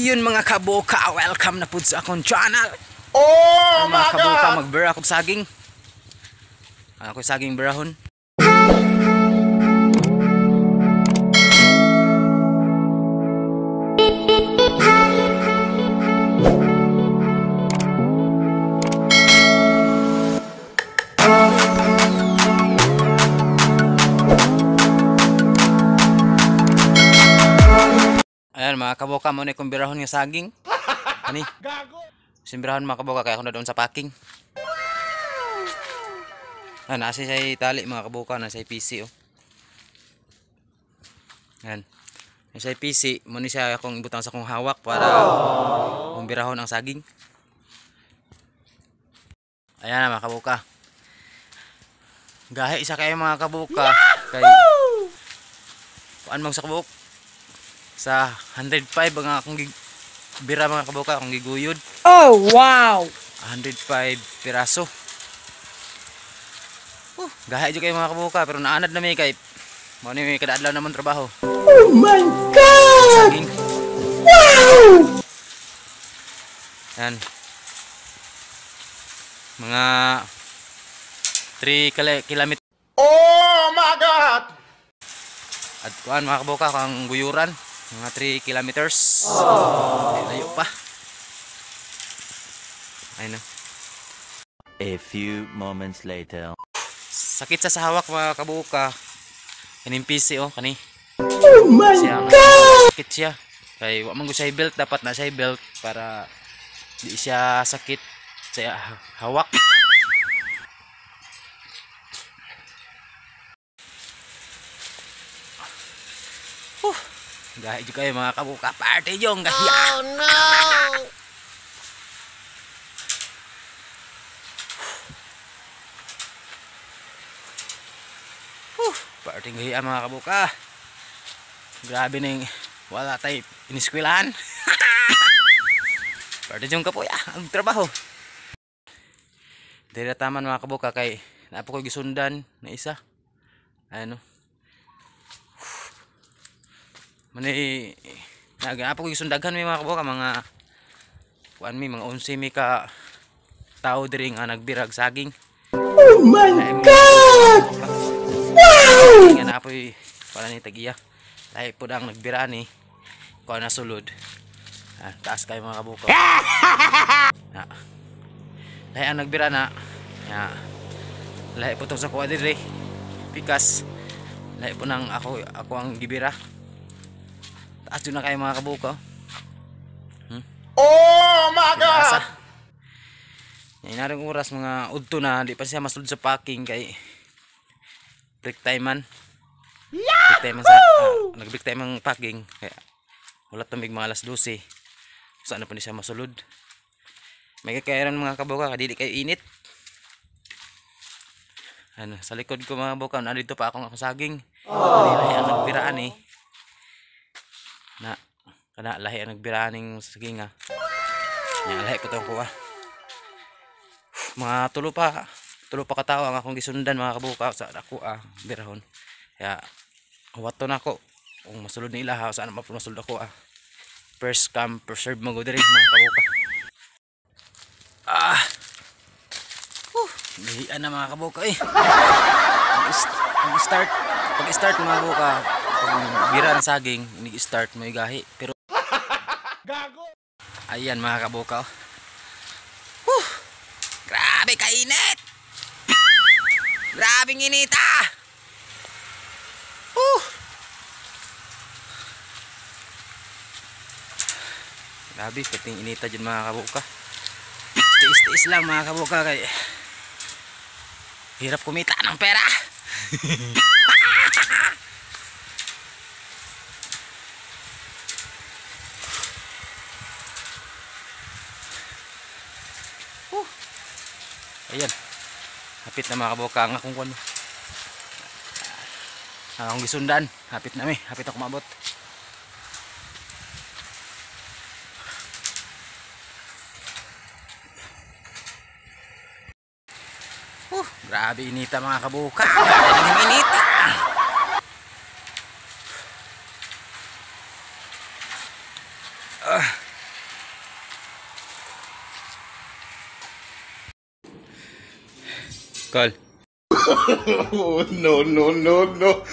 Ayun mga kaboka, welcome na po sa akong channel. Oh Ayun, my mga kaboka, God! Magbira akong saging. Ako saging birahon. Ayan mga kaboka, muna kong birahon nga saging. Ani? Gago! Simbirahon mga kaboka, kaya ako na doon sa packing. Ah, nasa siya tali mga kaboka, nasa PC oh. Ayan. Nasa PC, muna siya akong ibutang sa akong hawak para kung birahon ang saging. Ayan na mga kaboka. Gahi isa kayo mga kaboka. Kay kuan mang sa kabuk. Sa 105 ang akong bira mga kaboka, akong giguyod. Oh, wow! 105 piraso. Gahi jud kayo mga kaboka, pero naanad na mi kay mao ni may kada adlaw naman trabaho. Oh my God! Saging. Wow! Yan. Mga 3 kilometer. Oh my God! At kuan mga kaboka, kang guyuran. Mga 3 kilometers. Ay, layo pa. Ayun na. A few moments later. Sakit sa hawak mga kabuka. Kaning PC oh, kani. Oh my Siya, God! sakit siya. Kay wa man siya belt, dapat na siya belt para di siya sakit sa hawak. Gahi jud kayo mga kabuka, party jong gahi. Oh no! Party gahi mga kabuka. Grabe ning wala tay iniskwelahan. Party jong kapoy ang trabaho. Dira taman mga kabuka kay naa pa koy gisundan na isa. Ano? Mani naga pa koy gisundaghan mi mga kabuka, mga kuan mi mga 11 mi ka tao diri nga nagbirag saging. Oh my God! Wow! Nga naa poy para ni tagiya. Lahi pud ang nagbira ni kuan na sulod. Ah, taas kayo mga kabuka. Na. Lahi ang nagbira na. Ya. Lahi po tong sa kuha diri. Pikas. Lahi po nang ako ang gibira. Taas yun na kayo mga kabuka. Oh my Asa. God! Yan naring oras mga udto na di pa siya masulod sa packing kay break time man. Break time man sa nag-break time ang packing kaya wala tumig mga alas 12. Saan na po ni siya masulod. May kakayaran mga kabuka, dili kayo init. Ano, sa likod ko mga kabuka, nandito pa akong saging. Kani lahi ang nagbiraan eh. Na, kana lahi ang nagbiraan ning saging ha. Nya lahi ko tong kuha. Mga tulo pa katawo ang akong gisundan mga kabuka sa ako birahon. Kaya huwaton ako kung masulod nila ha, saan masulod ako ah. First come first serve mo diri mga kabuka. Ah. Nahian na mga kabuka eh. Ang start, pag-start mga kabuka, pag bira ng saging, ini-start mo igahi. Pero Gago! Ayan mga kabuka. Whew! Grabe kainit! Grabe inita! Whew! Grabe, pating inita dyan mga kabuka. Tiis-tiis lang mga kabuka kay hirap kumita ng pera. Ayan. Hapit na mga kabuka ang akong kuno. Ang akong gisundan. Hapit na mi, hapit na kumabot. Grabe inita mga kabuka. Grabe inita. Call. Oh, no, no, no, no.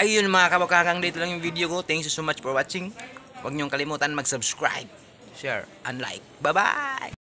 Ayun, mga kabukaw, hanggang dito lang yung video ko. Thank you so much for watching. Huwag niyong kalimutan mag-subscribe, share, and like. Bye-bye!